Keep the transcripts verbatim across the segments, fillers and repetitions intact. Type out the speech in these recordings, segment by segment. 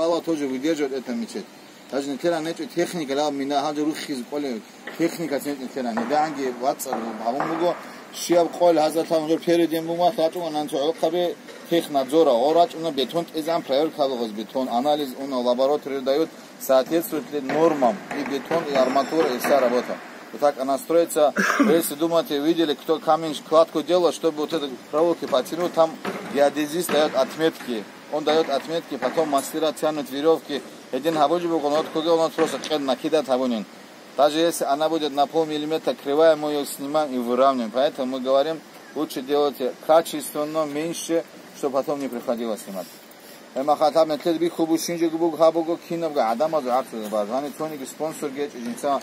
Аллагь тоже выдерживает это мечеть. Даже нилъеран нечӀо техника, ла мина, гьанже руххизе кӀолев техника нечӀо нилъеран. ГьедигӀанги вацӀцӀад гьабун буго, щибаб къоялъ гьазалъа гьанже первый день бумалъ рачӀуна нанцо гӀолхъаби технадзора, гъо рачӀуна бетон тӀезегӀан проверка гьабугъаз, бетон анализ уна, лаборатория дают, соответствует ли нормам и бетон, и арматура, и вся работа. Вот так она строится. Вы если думаете, видели, кто камень кладку делал, чтобы вот это проволоки потянуть, там геодезист дает отметки. Он дает отметки, потом мастера тянут веревки. Один гьабулеб бугони, вот кругом он просто кьед накидать гьабунин. Даже если она будет на полмиллиметра кривая, мы её снимаем и выравниваем. Поэтому мы говорим, лучше делайте качественно, меньше, чтобы потом не приходилось снимать. Гьеб мехалъ гьаб нилъеда бихьулеб щинабго буго, гьаб буго кинабго гӀадамазул гӀакълуялда баз. Гьаниб цониги спонсор гьечӀо жинца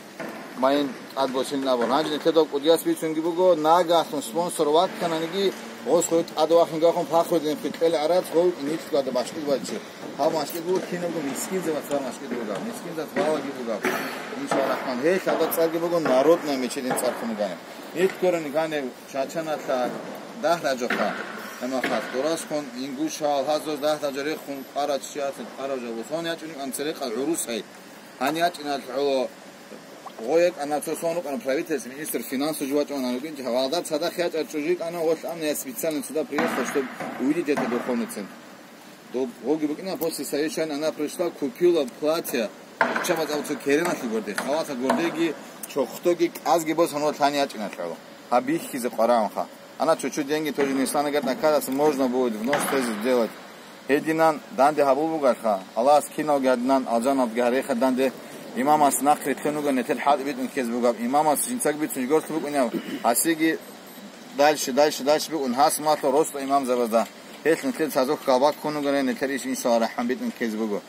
майин тӀад босилин абун. Гьанже нилъеда кӀудияс бицунги буго, нагагьлъун спонсор ваккананиги, гъос гъой тӀад вахинги вахун, пахрудин хъикьел гӀарац, гъов нилъ бада башкӀил баччи. Гьаб машкӀид буго кинабго мискинзабаз цӀар машкӀид бугеб, мискинзабаз балагьи бугеб. Иншаллагь рахман, гьелъ гьадаб цӀарги буго народная мечеть цӀар ккун бугеб. Гьелъ ккарани гьанив Чачаналъа дагь раджаха, гьамахалъ дурасхъун, Ингушал, гьазоз дагь раджа рехун, къарачиясин, къаража вусон ячӀуни анцерекъа гӀурус гьай. Гьанив ячӀиналъ гӀоло гъо гьекъана цо сон рукъана правительство, министр финансов жувачӀун гьанив гинчи, гьавалда цадахъ ячӀар чӀужу йикӀана, гъолъ амни я специально сюда приехал, чтобы увидеть это духовный центр. Доб гъоги букӀина, после совещания она пришла, купила платье, чабаз абу цо кереналъе гурде, халата гурдеги, чохтоги, кӀазги босун ва лъани ячӀиналъ гӀоло. Гьаб бихьизе къвараунха. Ана чучу деньги тоже не стану, говорит, оказывается, можно будет вновь тоже сделать. Гьединан данде гьабул бугарха, Аллагьас киналги гьадинан алжаналдги гьареха данде, имамас нахъ рилълъун вуго, нилъер хӀалтӀи битӀун ккезе бугеб, имамас жинцаги бицун жигорлъун букӀунеб, гьасиги дальше, дальше, дальше букӀун, гьас малъа росла имамзабазда. Гьелъ нилъер цазухъ габаккун вугони, нилъер иш, иншалла, рахӀмат битӀун ккезе буго.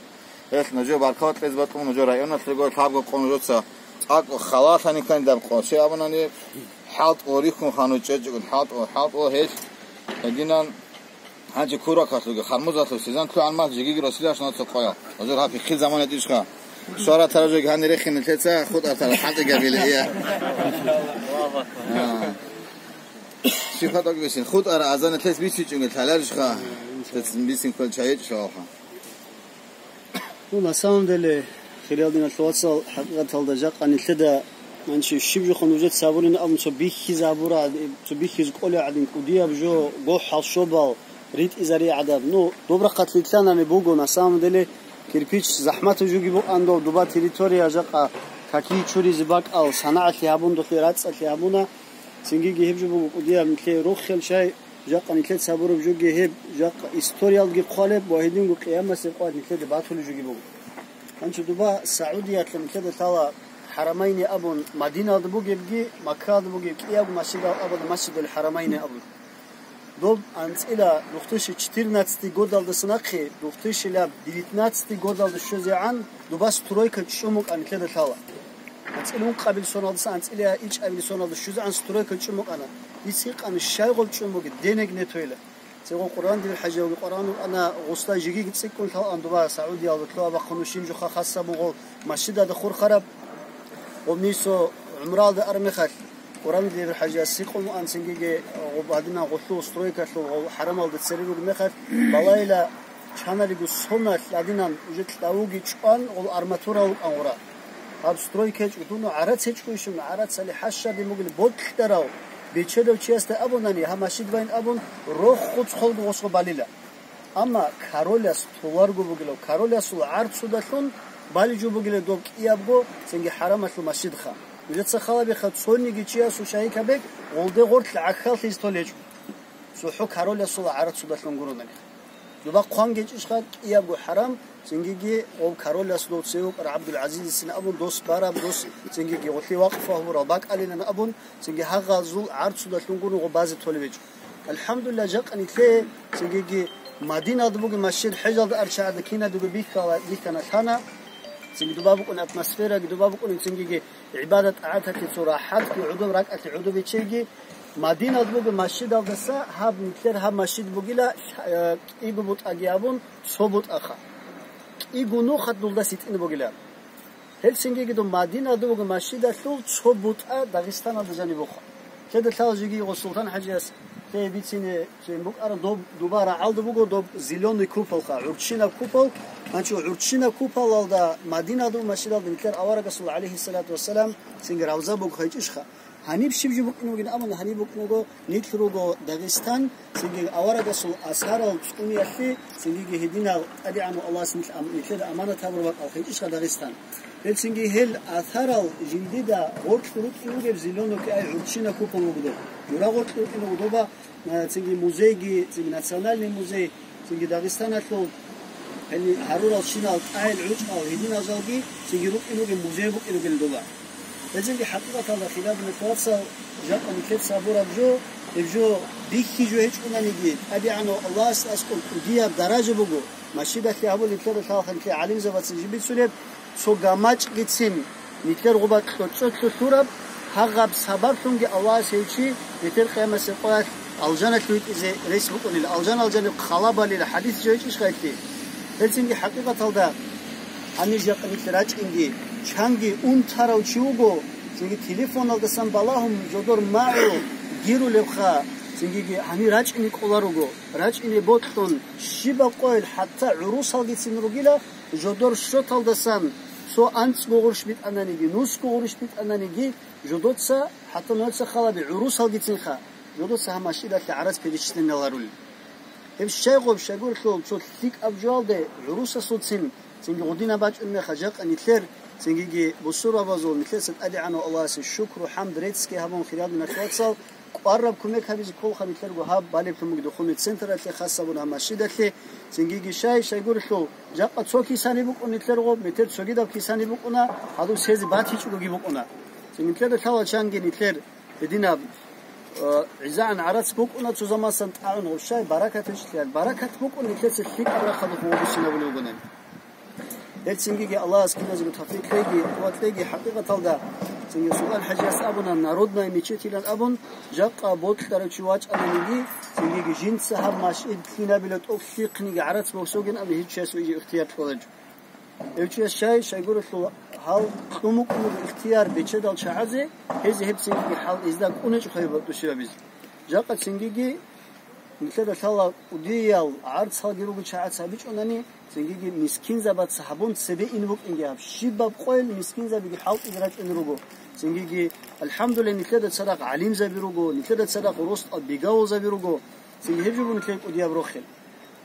Гьелъ нужер баркала кьезе бокьун, нужер районалъ руго, лъабго къо нужеца цӀакъ халалъани ккани даб къо. Щай абунани, хӀалтӀ ва рихьун хануй чӀечӀогун, хӀалтӀ ва, хӀалтӀ ва гьелъ гьединан гьанже куракалъулги, хармузалъул сезон лъугӀан мал жигиги росилаш нуца къоял. Нужер гьаб пихъил замана тӀишха. Шора таражеги гьани рехин нилъеца хутӀар тара хӀалтӀи габили ия. А. Щиб хатӀаги бисин. ХутӀара азан нилъец бицичӀунги лъаларищха? Нилъец бицин ккола чайичӀ шавалха. Ну, на самом деле, хириял диналъул вацал, хӀакъикъаталда жакъа нилъеда, манчи, щиб жоха нужеца гьабурин абун цо бихьизе гьабура, цо бихьизе кӀолей гӀадин кӀудияб жо, гохӀал щобал, ритӀизари гӀадаб. Ну, доб рахъалъ рилълъанани буго, на самом деле, кирпич захӀматаб жоги букӀан доб, дуба территория жакъа какие чуризе бакӀал, санагӀалъи гьабун, духъе рацӀцӀалъи гьабуна, цингиги гьеб жо буго кӀудияб нилъее рохел шай, жакъа нилъеца гьабураб жоги гьеб, жакъа историялги хъвалеб ва гьединго къиямасеб къоялъ нилъеда батулеб жоги буго. Гьанчо дуба Саудиялъа нилъеда лъала ХӀарамайни абун, Мадиналда бугебги, Маккалда бугеб кӀиябго масжидал абуна Масжидул ХӀарамайни абун. Доб анцӀила две тысячи четырнадцатый годалдаса нахъе две тысячи девятнадцатый годалда щвезегӀан дуба стройка чӀун букӀана нилъеда лъала. АнцӀила ункъабил соналдаса анцӀила ичӀабил соналда щвезегӀан стройка чӀун букӀана. Дица гьикъана, щайгъул чӀун бугеб, денег нетойила. Цего Къуран дибир хӀажиявги Къуран вукӀана, гъусла жигиги цӀикӀкӀун лъала андуба Саудиялда лъугьа бахъун щиб жоха хасаб гъол масжидалда хурхараб. Гъубниса гӀумралда армехалъ, Къуран дибир хӀажияс сикъун вуан цингиги гъуб гьадинан гъулъул стройкалъул гъол хӀарамалда цере ругеб мехалъ, балайила чанариго соналъ гьадинан уже кьавуги чӀван гъол арматура вукӀан гъура. Гьаб стройка гьечӀо, дуно гӀарац гьечӀо ишин, гӀарацали хӀащадин бугел бокьарав, бечедав чиясда абунани, гьаб машид вайн абун, рохуцхъалго гъосго балила. Амма королас толарго бугилав, короласул гӀарцудалъун балижу бугила доб кӀиябго цинги хӀарамалъул машидха. Нужеца халабиха, цониги чиясул шагьикаб бекӀ гъолде гъорлъ гӀахьаллъизе толечӀо. ЦохӀо короласул гӀарцудалъун гуронани. Дуба хъван гечӀищха кӀиябго хӀарам, цингиги гъов королас дов цевукӀар ГӀабдул-ГӀазизицин абун дос бараб дос, цингиги гъолъи вакъфу гьабурал бакӀалилан абун, цинги гьагъазул гӀарцудалъун гуро гъо базе толеб гьечӀо. АлхӀамдулиллагь, жакъа нилъее, цингиги Мадиналда бугеб масжид хӀежалда арчагӀада кинадего бихьала, бихьана лъана, цинги дуба букӀун атмосфераги, дуба букӀун цингиги гӀибадат-тӀагӀаталъе цо рахӀатги, гӀодоб ракӀалъе гӀодобичейги, Мадиналда бугеб масжидалдаса гьаб нилъер гьаб масжид бугила, э, кӀиго бутӀаги абун, цо бутӀаха. КӀиго нухалъ дулдас гьитӀин бугила. Гьелсингиги дун Мадиналда бугеб масжидалъул цо бутӀа Дагъистаналда жаниб буха. Лъеда лъала жиги гъо Султан-хӀажияс Гьей бицине цин букӀара доб, дуба рагӀалда буго доб зеленый куполха, гӀурччинаб купол. Гьанчо гӀурччинаб куполалда Мадиналда масжидалда нилъер аварагасул, гӀалайгьиссалату вассалам, цинги равза буго гьайчӀищха. Гьаниб щиб жо букӀине бугин абун, гьаниб букӀиного нилъ руго Дагъистан, цинги аварагасул асарал цӀуниялъе, цингиги гьединал ТӀадегӀанав Аллагьас нилъ ам-, нилъеда аманат гьабураб бакӀалха гьечӀищха Дагъистан. Гьел цинги гьел асарал жиндида гъоркь рукӀине бугеб зеленый куп-, ай, гӀурччинаб купол буго доб. Жура гъоркь рукӀине буго доба, а, цинги музейги, цинги национальный музей, цинги Дагъистаналъул гьел гьарурал щинал тӀагӀел гӀучӀал гьединал жалги цинги рукӀине бугеб музей букӀине бугел доба. Гьезинги хӀакъикъаталда хириял диналъул вацал, жакъа нилъеца гьабураб жо, гьеб жо бихьи жо гьечӀонаниги, ТӀадегӀанав Аллагьасда аскӀоб кӀудияб даража буго, масжидалъе гьабулеб нилъеда лъалха нилъер гӀалимзабацин жиб бицунеб, цо гамачӀгицин нилъер гъуба кьоцӀолъулъ лъураб, гьагъаб сабаблъунги Аллагьас гьев чи бетер къиямасеб къоялъ алжаналъе витӀизе рес букӀунила, алжан-алжаниб хъалабалила хӀадис жо гьечӀищха гьелъие? Гьелцинги хӀакъикъаталда гьанир жакъа нилъ рачӀинги, чанги унтарав чи вуго, цинги телефоналдасан балагьун жодор магӀу гирулебха, цингиги гьанир рачӀине кӀоларуго, рачӀине бокьун, щибаб къойил хӀатта гӀурусалгицин ругила, жодор щоталдасан цо анцӀго гъурущ битӀананиги, нусго гъурущ битӀананиги, жодоца, хӀатта нугьеца халаби гӀурусалгицинха, жодоца гьаб масжидалъе гӀарац перечисленаларулел. Гьеб щайгъуб, щайгурелъул цо лъикӀаб жоялде гӀурусасулцин, цинги гъудинаб бачӀун меха жакъа нилъер, цингиги бусурбабазул нилъеца ТӀадегӀанав Аллагьасе шукру, хӀамд, реццги гьабун, хириял диналъул вацал, кӀвараб кумек гьабизе кколха нилъерго гьаб балеб лъумуги духуни централъе, хасабун гьаб масжидалъе, цингиги щай, щайгурелъул, жакъа цо кисани букӀун нилъерго, метер цогидаб кисани букӀуна, гьадуб цезе батичӀогоги букӀуна. Цинги нилъеда лъала чанги нилъер гьединаб, э, гӀизагӀан гӀарац букӀуна цо замасан тӀагӀун гъурщай, баракат гьечӀлъиян. Баракат букӀун нилъеца лъикӀаб рахъалда хъугьбиссинабулеб бугонан. Гьелцингиги Аллагьас киназего тавфикъ кьеги, къуват кьеги, хӀакъикъаталда, цинги Султан ХӀажияс абуна, народная мечетьилан абун, жакъа бокьарав чи вачӀананиги, цингиги жинца гьаб машгьид лъинабила тӀокӀ лъихъниги гӀарац босоген абни гьев чиясул иже ихтияр кьоланчӀо. Гьев чияс щай, щайгурелъул гьал кьун букӀун буго ихтияр бечедал чагӀазе, гьезе гьеб цингиги хӀал изда кӀунечӀо хъайбатӀущи абизе. Жакъа цингиги нилъеда лъала кӀудиял гӀарцалги руго чагӀаца гьабичӀунани, цингиги мискинзабаца гьабун цебе ин букӀинги гьаб. Щибаб къойил мискинзабиги хӀалтӀизе рачӀунел руго. Цингиги, алхӀамдулиллагь, нилъеда цадахъ гӀалимзаби руго, нилъеда цадахъ росдал бигавулзаби руго. Цинги гьеб жо буго нилъер кӀудияб рохел.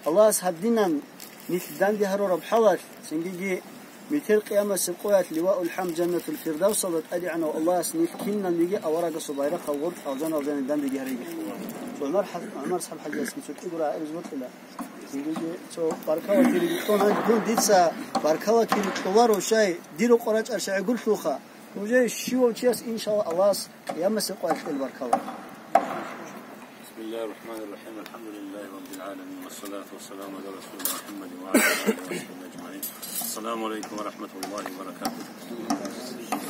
Аллагьас гьадинан нилъ данде гьарураб хӀалалъ, цингиги метер къиямасеб къоялъ ливаул хӀамд жаннатул фирдавсалда ТӀадегӀанав Аллагьас нилъ киналниги аварагасул байрахъал гъоркь алжан-алжанил дандеги гьареги. ГӀумар хӀа-, ГӀумар асхӀаб ХӀажиясги цо кӀигура гӀариз бокьила. Цингиги цо баркала кири кьун, гьанже дун дица баркала кири кьоларо, щай, дир рокъор рачӀарал шагӀи гурлъулха. Нужее щивав чияс, иншалла, Аллагьас къиямасеб къоялъ кьел баркала. بسم الله الرحمن الرحيم. الحمد لله رب العالمين. والصلاة والسلام على رسولنا محمد وعلى آله وصحبه أجمعين. السلام عليكم ورحمة الله وبركاته.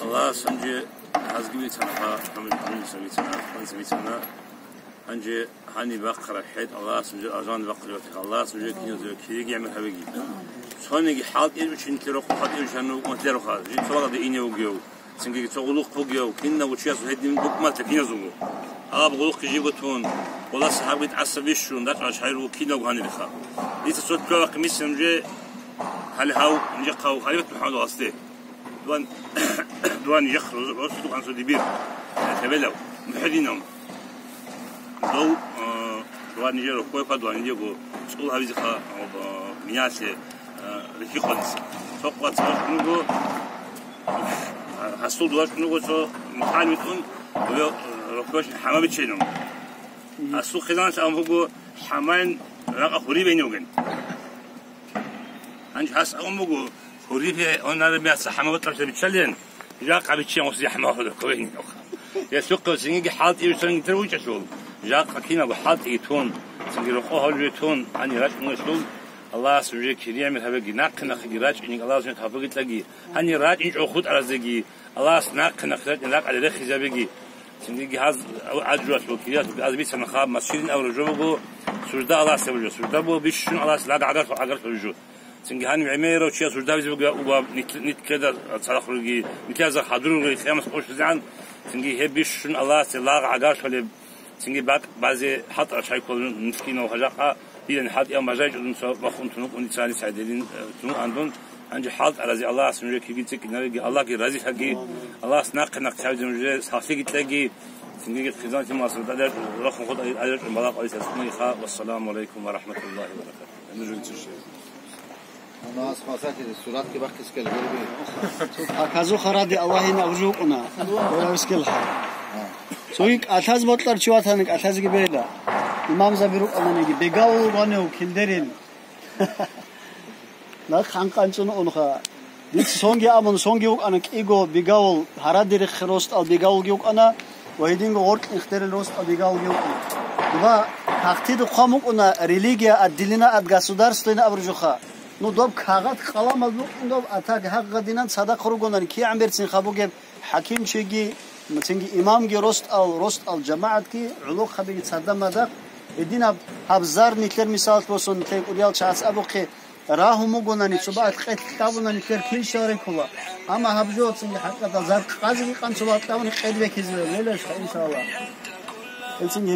Аллагьас гьанже гьазги бицана, ха, хӀамил, хӀамил сабицана, хъан сабицана. Гьанже гьаниб бахъараб хӀед Аллагьас гьанже ажан бахъараб батиха. Аллагьас гьанже киназего кириги гӀемер гьабеги. Цониги хӀалтӀи ручинлъи рохъу хӀалтӀи ручан рукъмат лерухъа. Жи цолагъа ине вугев. Цинги цо гъулухъ бугев, кинав вучиясул гьедин букӀмалъа киназулго. Гьаб гъулухъги жибго тун, Аллагьас гьабги тӀаса бищун, дачӀа шагьир вуго кинав гьаниреха. Дица цо чӀвавахъин мисин же, гьале гьав, нижехъав халифат МухӀаммад васде. Дуан, дуан нижехъ рос-, росулъ гьансо дибир, Хевелав, МухӀединав. Дов, э, дуан нижер рохьой хьвадуан, нижего цӀул гьавизеха, э, минасе, э, рихьи къватӀиса. Цо къватӀ цӀалъ буго, Гьасул дулаш буго цо мутӀалим витӀун, гьев рокьош хӀама биччайилан. Гьасул хизанас ам буго хӀамаен ракъа хури бейнуген. Гьанже гьас ам буго, хури бе онара мяса хӀама батӀалъа биччален, ракъа биччен гъуси хӀама хури бейнуха. Гьесухъе цинги хӀалтӀи висан гитар вучӀалъул, жакъа кинабго хӀалтӀиги тун, цинги рокъо гьавлуе тун, гьанир рачӀуналъул, Аллагьас уже кириямир гьабеги, нахъе-нахъеги рачӀинеги, Аллагьас уже тавфикъ кьеги, гьанир рачӀинчӀо хутӀаразеги, Аллагьас нахъе-нахъе ракӀалде рехизабеги. Цинги гьаз гӀаджуялъул кириялъулги аз бицана хаб, масжидин абураб жо буго, сужда Аллагьасда буго, сужда буго бищун Аллагьас лага гӀагарлъу-, гӀагарлъулеб жо. Цинги гьаниб гӀемерав чияс сужда гьабизе буго, угаб нит-, нитлъеда цадахъ руги, нитлъеда хадур руги, къиямас къошизегӀан, цинги гьеб бищун Аллагьасда лага гӀагарлъулеб Цинги бакӀ базе хӀалтӀарал чагӀи ккола мискинав гьажакъа, дилан хӀалтӀиян бажайчӀо дун цо бахун тунукъун дицани цайделин, э, тунукъан дун, гьанже хӀалтӀаразе Аллагьас нужер киги цӀикӀкӀинарелги, Аллагьги разилъаги, Аллагьас нахъе-нахъ цайзе нужер сахлъиги кьеги, цинги хъизан-тималас рахун хутӀа-, рахун балагь къварилъи цӀунаги ха. Вассаламу гӀалайкум ва рахӀматуллагьи ва баракатугьу. Аллагьас хвасатиде суратги бахъискал гьорби. Цо паказуха ради Аллагьин абжукъуна. Гьоравискал хӀал. Цоги кӀалъаз бокьар чи ватани, кӀалъазги бейла. Имамзаби рукӀананиги, бегавул ванев килдерин. Нахъ хӀанкъанчӀун унха. Дица сонги абун, сонги вукӀана кӀиго бегавул, гьарадерихъе ростӀал бегавулги вукӀана. Ва гьединго гъоркь инхдерил ростӀа бегавулги вукӀун. Ва тахтида хъван букӀуна религия отделена от государственной абуржуха. Ну, доб кагъат къаламал букӀун доб, а так гьагъадинан цадахъ ругонани кигӀан берцин хабугеб хӀакимчиги, цинги имамги ростӀал, ростӀал жамагӀатги гӀолохъабиги цадамадахъ, гьединаб гьаб зар нилъер мисалалъ босун, нилъер кӀудиял чагӀац абухъе, Рагьун бугонани, цо бакӀалъ къелъ кьабунани, кер кин щварикула. Амма гьаб жо цинги хӀакъатал зар къазеги къан цо бакӀ кьабуни къед бекизе лелаша, иншаллагь. Гьелцинги